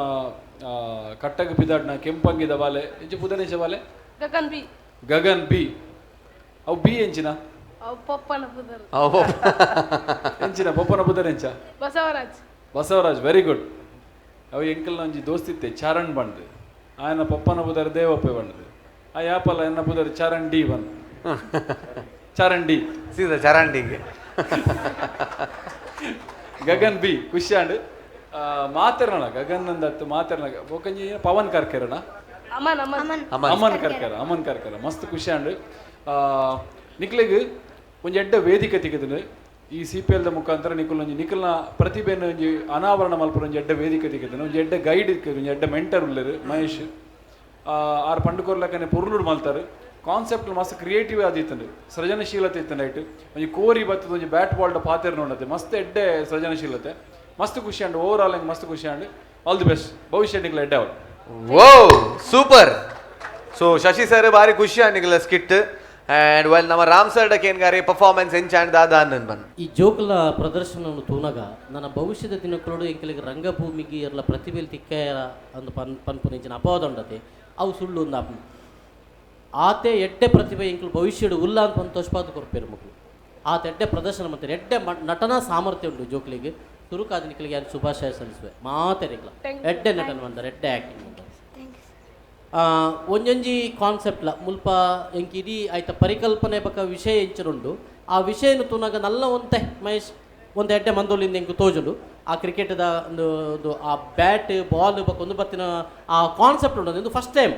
Speaker 12: ಕಟ್ಟಗ ಪಿದಾಡ್ನ ಕೆಂಪಂಗಿದ ಬಾಲೆ ಎಂಚ ಪುದನೇಶ ಬಾಲೆ
Speaker 6: ಗಗನ್ ಬಿ
Speaker 12: ಗಗನ್ ಬಿ ಅವು ಬಿ ಎಂಚಿನ
Speaker 6: ಅವು ಪಪ್ಪನ ಪುದರ್
Speaker 12: ಎಂಚಿನ ಪಪ್ಪನ ಪುದರ್ ಎಂಚ
Speaker 6: ಬಸವರಾಜ್
Speaker 12: ಬಸವರಾಜ್ ವೆರಿ ಗುಡ್ ಅವು ಎಂಕಲ್ನ ಒಂಜಿ ದೋಸ್ತಿತ್ತೆ ಚಾರಣ್ ಬಂಡ್ ಆಯನ ಪಪ್ಪನ ಪುದರ್ ದೇವಪ್ಪೆ ಬಂಡ್ದು ಆ ಯಾಪಲ್ಲ ಎನ್ನ ಪುದರ್ ಚಾರಣ್ ಡಿ ಬಂದ್ ಚಾರಣ್ ಡಿ
Speaker 3: ಸೀದಾ ಚರಂಡಿಗೆ
Speaker 12: ಗಗನ್ ಬಿ ಖುಷಿ ಆಂಡ್ ಮಾತೆರ್ನಣ ಗಗನ್ ಅಂದತ್ತು ಮಾತೆರ್ನ ಬೊಕಂಜಿ ಪವನ್ ಕರ್ಕೆರಣ
Speaker 6: ಅಮನ್ ಅಮನ್.
Speaker 12: ಅಮನ್ ಕರ್ಕರ, ಅಮನ್ ಕರ್ಕರ. ಮಸ್ತ್ ಖುಷಿ ಆಂಡ್. ನಿಕ್ಲೆಗ್ ಒಂಜಿ ಎಡ್ಡೆ ವೇದಿಕೆ ತಿಕ್ಕುದುಂಡು ಈ ಸಿ ಪಿ ಎಲ್ ದ ಮುಖಾಂತರ. ನಿಕುಲ್ ಒಂಜಿ ನಿಕಲ್ನ ಪ್ರತಿಭೆನ್ ಒಂಜಿ ಅನಾವರಣ ಮಲ್ಪುನ ಒಂಜಿ ಎಡ್ಡೆ ವೇದಿಕೆ ತಿಕ್ಕುದುಂಡು. ಒಂಜಿ ಎಡ್ಡೆ ಗೈಡ್ ಇಕ್ಕುದು, ಒಂಜಿ ಎಡ್ಡೆ ಮೆಂಟರ್ ಉಲ್ಲೆರ್ ಮಹೇಶ್. ಆರ್ ಪಂಡುಕೊರ್ಲಕನೆ ಪೊರ್ಲುಡು ಮಲ್ತಾರ್. ಕಾನ್ಸೆಪ್ಟ್ ಮಸ್ತ್ ಕ್ರಿಯೇಟಿವ್ ಆದಿತ್ತುಂಡು, ಸೃಜನಶೀಲತೆ ಇತ್ತುಂಡು. ಐಟ್ ಒಂಜಿ ಕೋರಿ ಬತ್ತದ ಒಂಜಿ ಬ್ಯಾಟ್ ಬಾಲ್ಡ್ ಪಾತೆರ್ ನೋಡತ್ತೆ, ಮಸ್ತ್ ಎಡ್ಡೆ ಸೃಜನಶೀಲತೆ. ಮಸ್ತ್ ಖುಷಿ ಆಂಡ್. ಓವರ್ ಆಲ್ ಎಂಕ್ ಮಸ್ತ್ ಖುಷಿ ಆಂಡ್. ಆಲ್ the best, ಭವಿಷ್ಯ ನಿಕ್ಲ ಎಡ್ಡೆ ಆವಡ್.
Speaker 3: ಓ ಸೂಪರ್. ಸೊ ಶಶಿ ಸರ್ ಬಾರಿ ಖುಷಿ ಆಂಡ್ ನಿಕಲ್ನ ಸ್ಕಿಟ್. ಆ್ಯಂಡ್ ವೆಲ್ ನಮ್ಮ ರಾಮ್ ಸರ್ ಡಕೇನ್ಗಾರಿ ಪರ್ಫಾರ್ಮೆನ್ಸ್ ಎಂಚ ಆಂಡ್ ದಾದ ಅನ್ನನ್ ಬನ್.
Speaker 13: ಈ ಜೋಕುಲ ಪ್ರದರ್ಶನವನ್ನು ತೂನಗ ನನ್ನ ಭವಿಷ್ಯದ ದಿನಕ್ಕೊಡು ಎಂಕಲಿಗೆ ರಂಗಭೂಮಿಗೆ ಎರ್ಲ ಪ್ರತಿಭೆಲ್ ತಿಕ್ಕಯರ ಅಂದು ಪನ್ ಪನ್ಪುನಿಂಚಿನ ಅಪವಾದ ಉಂಡತೆ, ಅವು ಸುಳ್ಳು ಉಂದಾಪು. ಆತೆ ಎಡ್ಡೆ ಪ್ರತಿಭೆ ಎಂಕುಲು ಭವಿಷ್ಯಡು ಉಲ್ಲ ಅಂತ ಪಂದ್ ತೋಷ್ಪಾದ ಕೊರ್ಪೇರು ಮಕ್ಕಳು. ಆತ ಎಡ್ಡೆ ಪ್ರದರ್ಶನ ಮಾಡ್ತಾರೆ, ಎಡ್ಡೆ ನಟನಾ ಸಾಮರ್ಥ್ಯ ಉಂಟು ಜೋಕ್ಲಿಗೆ. ತುರುಕಾದ ನಿಕಲಿಗೆ ಯಾರು ಶುಭಾಶಯ ಸಲ್ಲಿಸುವೆ ಮಾತೆರೆಗ್ಲ.
Speaker 6: Thank you.
Speaker 13: ಎಡ್ಡೆ ನಟನೆ ಬಂದಾರೆ, ಎಡ್ಡೆ ಆ್ಯಕ್ಟಿಂಗ್ ಬಂದಾರೆ. ಒಂಜೊಂಜಿ ಕಾನ್ಸೆಪ್ಟ್ಲ ಮುಲ್ಪ ಎಂಕ್ ಇಡೀ ಆಯ್ತ ಪರಿಕಲ್ಪನೆ ಬಕ ವಿಷಯ ಎಂಚನುಂಡು. ಆ ವಿಷಯನು ತೂನಗ ನಲ್ಲ ಒಂತೆ ಮಹೇಶ್ ಒಂದು ಎಡ್ಡೆ ಮಂದೊಲಿಂದ ಎಂಕ್ ತೋಜುಂಡು. ಆ ಕ್ರಿಕೆಟ್ದ ಒಂದು ಒಂದು ಆ ಬ್ಯಾಟ್ ಬಾಲ್ ಬೊಕ ಒಂದು ಬತ್ತಿನ ಆ ಕಾನ್ಸೆಪ್ಟ್ ಉಂಡು. ಇದು ಫಸ್ಟ್ ಟೈಮ್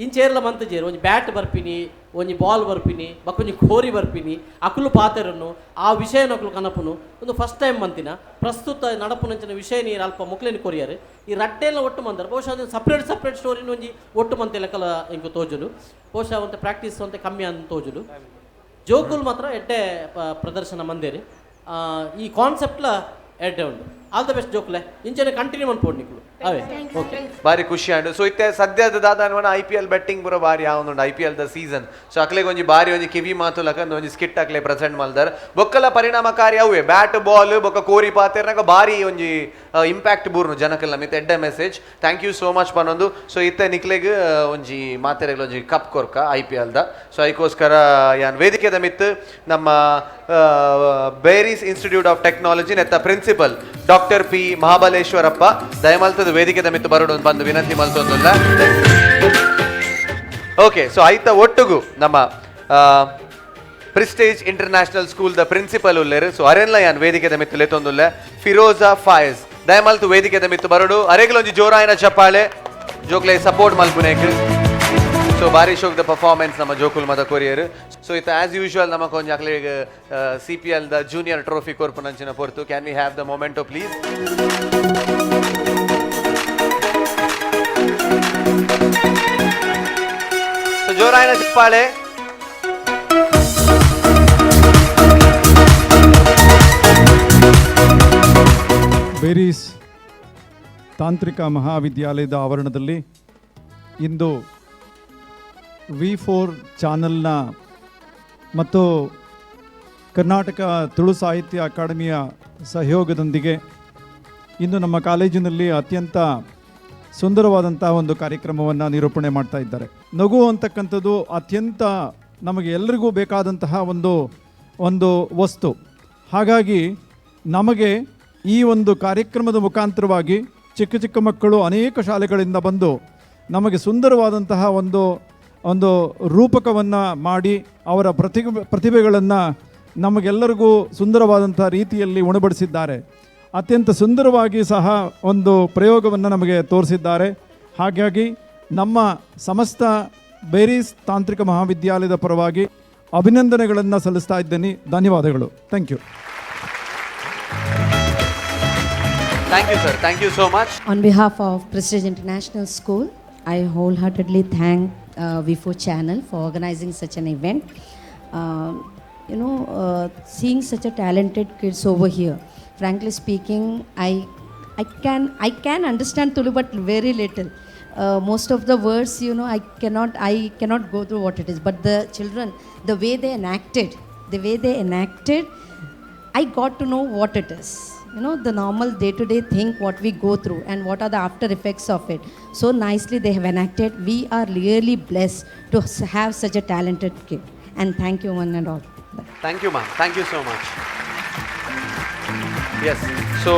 Speaker 13: ಇಂಚೇರ್ಲ ಮಂತಜೇರು ಒಂಜಿ ಬ್ಯಾಟ್ ಬರ್ಪಿನಿ, ಒಂಜಿ ಬಾಲ್ ಬರ್ಪಿನಿ, ಬೊಕ ಒಂಜಿ ಕೋರಿ ಬರ್ಪಿನಿ, ಅಕುಲು ಪಾತೆರನ್ನು ಆ ವಿಷಯನ ಅಕುಲು ಕನಪುನು ಒಂದು ಫಸ್ಟ್ ಟೈಮ್ ಮಂತಿನ. ಪ್ರಸ್ತುತ ನಡಪುನಂಚಿನ ವಿಷಯ ನೀರು ಅಲ್ಪ ಮೊಕ್ಲೇನು ಕೊರಿಯರ್ ಈ ರಡ್ಡೆಲ್ಲ ಒಟ್ಟು ಮಂದರ್. ಬಹುಶಃ ಅದು ಸಪ್ರೇಟ್ ಸಪ್ರೇಟ್ ಸ್ಟೋರಿನ ಒಂಜಿ ಒಟ್ಟು ಮಂತೆ ಲೆಕ್ಕಲ ಎಂಕು ತೋಜುಲು. ಬಹುಶಃ ಒಂತೆ ಪ್ರಾಕ್ಟೀಸ್ ಒಂತೆ ಕಮ್ಮಿ ಅಂತ ತೋಜುಲು. ಜೋಕುಲ್ ಮಾತ್ರ ಎಡ್ಡೆ ಪ್ರದರ್ಶನ ಮಂದೇರಿ. ಈ ಕಾನ್ಸೆಪ್ಟ್ಲ ಎಡ್ಡೆ ಉಂಡು. ಆಲ್ the best ಜೋಕುಲೆ, ಇಂಚನೆ ಕಂಟಿನ್ಯೂ ಮನ್ಪೋಡು ನಿಕುಲು. ಅವೇ ಓಕೆ.
Speaker 3: ಬಾರಿ ಖುಷಿ ಆಂಡ್. ಸೊ ಇತ್ತೆ ಸದ್ಯದ ದಾದ ಅನ್ವನ I P L betting ಪೂರ ಬಾರಿ ಆವೊಂದುಂಡು, I P L the season. So ಅಕ್ಲೆಗ್ ಒಂಜಿ ಬಾರಿ ಒಂಜಿ ಕಿವಿ ಮಾತು ಲಕ ಒಂಜಿ ಸ್ಕಿಟ್ ಅಕ್ಲೆ ಪ್ರೆಸೆಂಟ್ ಮಲ್ದಾರ್. ಬೊಕ್ಕಲ ಪರಿಣಾಮಕಾರಿ ಅವುವೆ ಬ್ಯಾಟ್ ಬಾಲ್ ಬೊಕ್ಕ ಕೋರಿ ಪಾತೆರ್ನಾಗ ಬಾರಿ ಒಂಜಿ ಇಂಪ್ಯಾಕ್ಟ್ ಬೂರ್ನು ಜನಕಲ್ನ ಮಿತ್. ಎಡ್ಡೆ message, thank you so much ಪನೊಂದು. ಸೊ ಇತ್ತೆ ನಿಕ್ಲೆಗ್ ಒಂಜಿ ಮಾತೆರೆಗ್ ಒಂಜಿ ಕಪ್ ಕೊರ್ಕ I P L the. So ಐಕೋಸ್ಕರ ಯಾನ್ ವೇದಿಕೆದ ಮಿತ್ ನಮ್ಮ ಬೇರೀಸ್ ಇನ್ಸ್ಟಿಟ್ಯೂಟ್ ಆಫ್ ಟೆಕ್ನಾಲಜಿ ನೆತ್ತ ಪ್ರಿನ್ಸಿಪಲ್ ಡಾಕ್ಟರ್ ಪಿ ಮಹಾಬಲೇಶ್ವರಪ್ಪ ದಯಮಲ್ತದ ವೇದಿಕೆದ ಮಿತ್ತು ಬರೋಡು ಬಂದು ವಿನಂತಿ ಮಲ್ತೊಂದುಲ್ಲ. ಓಕೆ, ಸೊ ಐತ ಒಟ್ಟುಗು ನಮ್ಮ prestige international school the principal ಉಲ್ಲೇರು. ಸೊ ಅರೆನ್ಲ ಯಾನ್ ವೇದಿಕೆದ ಮಿತ್ತು ಲೆತ್ತೊಂದುಲ್ಲ. ಫಿರೋಜಾ ಫಾಯಸ್ ದಯಮಲ್ತು ವೇದಿಕೆದ ಮಿತ್ತು ಬರೋಡು. ಅರೆಗ್ಲೊಂಜಿ ಜೋರಾಯನ ಚಪ್ಪಾಳೆ ಜೋಕ್ಲೆ ಸಪೋರ್ಟ್ ಮಲ್ಪುನೇಕ್. ಸೊ ಬಾರಿ ಶೋಕ್ the performance ನಮ್ಮ ಜೋಕುಲ್ ಮದ ಕೊರಿಯರ್. ಸೊ ಇತ್ತ ಆಸ್ ಯೂಶುವಲ್ ನಮ್ಮ ಕೊಂಜ ಅಕ್ಲೆಗ್ C P L the junior trophy ಕೊರ್ಪುನಂಚಿನ ಪೊರ್ತು. Can we have the memento please? So ಜೋರಾಯನ ಚಪ್ಪಾಳೆ.
Speaker 14: ಬೇರೀಸ್ ತಾಂತ್ರಿಕ ಮಹಾವಿದ್ಯಾಲಯದ ಆವರಣದಲ್ಲಿ ಇಂದು ವಿ4 ಚಾನಲ್ನ ಮತ್ತು ಕರ್ನಾಟಕ ತುಳು ಸಾಹಿತ್ಯ ಅಕಾಡೆಮಿಯ ಸಹಯೋಗದೊಂದಿಗೆ ಇಂದು ನಮ್ಮ ಕಾಲೇಜಿನಲ್ಲಿ ಅತ್ಯಂತ ಸುಂದರವಾದಂಥ ಒಂದು ಕಾರ್ಯಕ್ರಮವನ್ನು ನಿರೂಪಣೆ ಮಾಡ್ತಾ ಇದ್ದಾರೆ. ನಗು ಅಂತಕ್ಕಂಥದ್ದು ಅತ್ಯಂತ ನಮಗೆ ಎಲ್ರಿಗೂ ಬೇಕಾದಂತಹ ಒಂದು ಒಂದು ವಸ್ತು. ಹಾಗಾಗಿ ನಮಗೆ ಈ ಒಂದು ಕಾರ್ಯಕ್ರಮದ ಮುಖಾಂತರವಾಗಿ ಚಿಕ್ಕ ಚಿಕ್ಕ ಮಕ್ಕಳು ಅನೇಕ ಶಾಲೆಗಳಿಂದ ಬಂದು ನಮಗೆ ಸುಂದರವಾದಂತಹ ಒಂದು ಒಂದು ರೂಪಕವನ್ನು ಮಾಡಿ ಅವರ ಪ್ರತಿಭೆಗಳನ್ನು ನಮಗೆಲ್ಲರಿಗೂ ಸುಂದರವಾದಂಥ ರೀತಿಯಲ್ಲಿ ಉಣಬಡಿಸಿದ್ದಾರೆ. ಅತ್ಯಂತ ಸುಂದರವಾಗಿ ಸಹ ಒಂದು ಪ್ರಯೋಗವನ್ನು ನಮಗೆ ತೋರಿಸಿದ್ದಾರೆ. ಹಾಗಾಗಿ ನಮ್ಮ ಸಮಸ್ತ ಬೇರೀಸ್ ತಾಂತ್ರಿಕ ಮಹಾವಿದ್ಯಾಲಯದ ಪರವಾಗಿ ಅಭಿನಂದನೆಗಳನ್ನು ಸಲ್ಲಿಸ್ತಾ ಇದ್ದೇನೆ. ಧನ್ಯವಾದಗಳು. Thank you.
Speaker 3: Thank you sir, thank you so much.
Speaker 15: On behalf of Prestige International School, I wholeheartedly thank V4 channel for organizing such an event. Seeing such a talented kids over here, frankly speaking, I can understand Tulu, but very little. Most of the words, I cannot go through what it is. But the children, the way they enacted, I got to know what it is. The normal day to day thing, what we go through, and what are the after effects of it. So nicely they have enacted. We are really blessed to have such a talented kid. And thank you, one and all.
Speaker 3: Thank you ma'am, thank you so much. Yes, so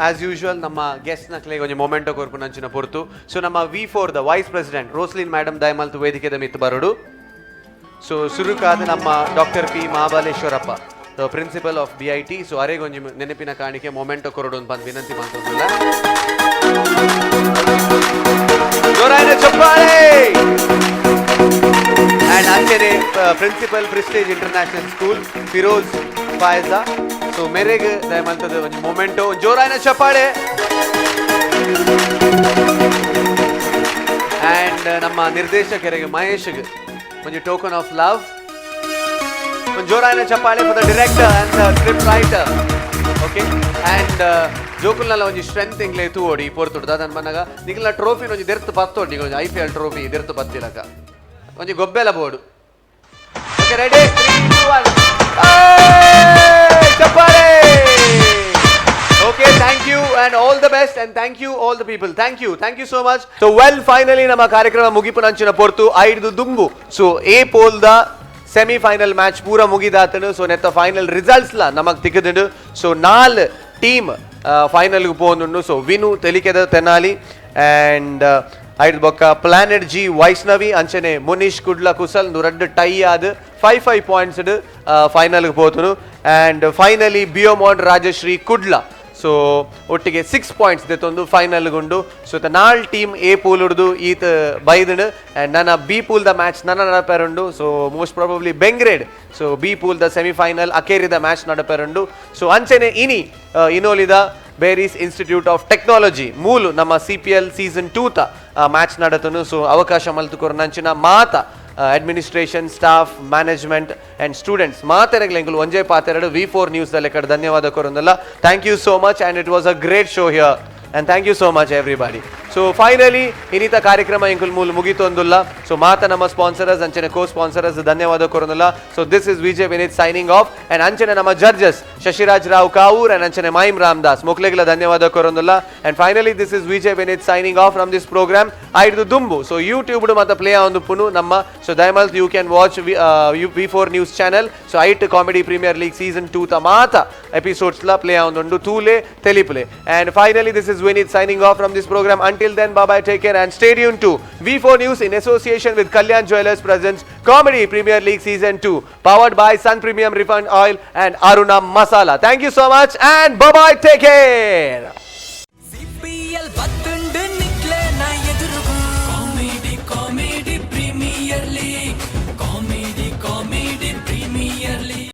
Speaker 3: as usual ನಮ್ಮ guest ನಕ್ಲೆಗ್ ಒಂಜಿ ಮೊಮೆಂಟೋ ಕೊರ್ಪುನಂಚಿನ ಪೊರ್ತು. ಸೊ ನಮ್ಮ ವಿ4 the vice president Roslin madam ದಯಮಲ್ತು ವೇದಿಕೆದ ಮಿತ್ತು ಬರೋಡು. ಸೊ ಸುರುಕಾದ ನಮ್ಮ doctor P Mahabaleshwarappa, the principal of BIT. So ಅರೆಗೊಂಜಿ ನೆನಪಿನ ಕಾಣಿಕೆ ಮೊಮೆಂಟೋ ಕೊರಡು ಅಂತ ಬಂದು ವಿನಂತಿ ಮಾಡ್ತೊಂದಿಲ್ಲ. ಜೋರಾಯಿನ ಚಪ್ಪಾಳೆ. ಆ್ಯಂಡ್ ಅಂಚನೆ principal Prestige International School Firoz Faiza. So ಮೆರೆಗ್ ದಯಮಲ್ತದ ಒಂಜಿ ಮೊಮೆಂಟೋ. ಜೋರಾಯಿನ ಚಪ್ಪಾಳೆ. ಆ್ಯಂಡ್ ನಮ್ಮ ನಿರ್ದೇಶಕರಿಗೆ ಮಹೇಶ್ಗೆ ಒಂಜಿ ಟೋಕನ್ ಆಫ್ ಲವ್. ಒಂದು ಜೋರಾಯಿನ ಚಪ್ಪಾಳೆ for the director and the script writer. Okay, and ಜೋಕುಲ್ನಲ್ಲ ಒಂಜಿ ಸ್ಟ್ರೆಂತ್ ಇಂಗ್ಲೆ ತೂವೋಡಿ ಪೊರ್ತುಡು ದಾದನ್ ಬನ್ನಗ ನಿಗಲ ಟ್ರೋಫಿನ ಒಂಜಿ ದೆರ್ತು ಪತ್ತೋಡಿ, ನಿಗಲ ಒಂಜಿ ಐಪಿಎಲ್ ಟ್ರೋಫಿ ದೆರ್ತು ಪತ್ತಿಲಕ ಒಂಜಿ ಗೊಬ್ಬೆಲ ಬೋಡು. ಓಕೆ, ರೆಡಿ, 3 2 1, ಚಪ್ಪಾಳೆ. Okay, thank you and all the best and thank you all the people. Thank you, thank you so much. So well, finally ನಮ್ಮ ಕಾರ್ಯಕ್ರಮ ಮುಗಿಪುನಂಚಿನ ಪೊರ್ತು ಐದು ದುಂಬು. ಸೊ ಎ ಪೋಲ್ದ ಸೆಮಿಫೈನಲ್ ಮ್ಯಾಚ್ ಪೂರ ಮುಗಿದಾತನು. ಸೊ ನೆತ್ತ ಫೈನಲ್ ರಿಸಲ್ಟ್ಸ್ ಲ ನಮಗ್ ತಿಕ್ಕದುಂಡು. ಸೊ ನಾಲ್ ಟೀಮ್ ಫೈನಲ್ಗೆ ಪೋಂದುಂಡು. ಸೊ ವಿನು ತೆಲಿಕೆದ ತೆನಾಲಿ ಆ್ಯಂಡ್ ಐದು ಬೊಕ್ಕ ಪ್ಲಾನೆಟ್ ಜಿ ವೈಷ್ಣವಿ ಅಂಚನೆ ಮುನೀಶ್ ಕುಡ್ಲ ಕುಸಲ್ ರಡ್ಡು ಟೈ ಆದ್ 5-5 ಪಾಯಿಂಟ್ಸ್ ಫೈನಲ್ಗೆ ಪೋತುನು. ಆ್ಯಂಡ್ ಫೈನಲಿ ಬಿಯೋಮಾಂಡ್ ರಾಜಶ್ರೀ ಕುಡ್ಲ ಸೊ ಒಟ್ಟಿಗೆ 6 ಪಾಯಿಂಟ್ಸ್ ದೆತ್ತೊಂದು ಫೈನಲ್ಗುಂಡು. ಸೊ ಇತ್ತ ನಾಲ್ ಟೀಮ್ ಎ ಪೂಲ್ ಉಡ್ದು ಈತ್ ಬೈದನು. ಆ್ಯಂಡ್ ನನ್ನ ಬಿ ಪೂಲ್ the match ನನ್ನ ನಡಪೆರುಂಡು. ಸೊ ಮೋಸ್ಟ್ ಪ್ರಾಬಬ್ಲಿ ಬೆಂಗ್ರೇಡ್. ಸೊ ಬಿ ಪೂಲ್ ದ ಸೆಮಿಫೈನಲ್ ಅಕೇರಿದ ಮ್ಯಾಚ್ ನಡಪೆರುಂಡು. ಸೊ ಅಂಚನೆ ಇನಿ ಇನೋಲಿದ ಬೇರೀಸ್ ಇನ್ಸ್ಟಿಟ್ಯೂಟ್ ಆಫ್ ಟೆಕ್ನಾಲಜಿ ಮೂಲು ನಮ್ಮ ಸಿಪಿಎಲ್ ಸೀಸನ್ 2 ತ ಮ್ಯಾಚ್ ನಡತನು. ಸೊ ಅವಕಾಶ ಮಲ್ತುಕೊರು ನಂಚಿನ ಮಾತ administration staff management and students ಮಾತೆರೆಗ್ಲೆಂಗುಲು ಒಂಜೇ ಪಾತೆರಡು ವಿ4 ನ್ಯೂಸ್ ದಲ್ಲಿ ಕಡೆ ಧನ್ಯವಾದ ಕೊರೊಂದಲ್ಲ. Thank you so much and it was a great show here and thank you so much everybody. So finally ಇನ್ನಿತ ಕಾರ್ಯಕ್ರಮ ಇಂಕುಲ್ ಮೂಲ ಮುಗಿತೊಂದುಲ್ಲ. ಸೊ ಮಾತ ನಮ್ಮ ಸ್ಪಾನ್ಸರರ್ಸ್ ಅಂಚನೆ ಕೋ ಸ್ಪಾನ್ಸರರ್ಸ್ ಧನ್ಯವಾದ ಕೊರೊಂದಲ್ಲ. So this is Vijay Vineeth signing off and ಅಂಚನೆ ನಮ್ಮ ಜಡ್ಜಸ್ ಶಶಿರಾಜ್ ರಾವ್ ಕಾವೂರ್ ಅಂಡ್ ಅಂಚನೆ ಮೈಮ್ ರಾಮದಾಸ್ ಮೊಕ್ಲೆಗ್ಲ ಧನ್ಯವಾದ ಕೊರೊಂದುಲ್ಲ. And finally this is Vijay Vineeth signing off from this program ಐದು ದುಂಬು. ಸೊ ಯೂಟ್ಯೂಬ್ ಮತ್ತು ಪ್ಲೇ ಒಂದು ಪುನು ನಮ್ಮ. ಸೊ ದಯಮಲ್ತ್ you can watch V4 news channel. So ಐಟ್ ಕಾಮಿಡಿ ಪ್ರೀಮಿಯರ್ ಲೀಗ್ ಸೀಸನ್ 2 ತ ಮಾತ ಎಪಿಸೋಡ್ಸ್ ಲ ಪ್ಲೇ ಆವೊಂದುಂಡು ತೂಲೆ ತೆಲಿಪ್ಲೆ. And finally this is Vineeth signing off from this program. Until then, bye bye, take care and stay tuned to V4 News in association with Kalyan Jewelers presents Comedy Premier League Season 2, powered by Sun Premium Refined Oil and Aruna Masala. Thank you so much and bye bye, take care.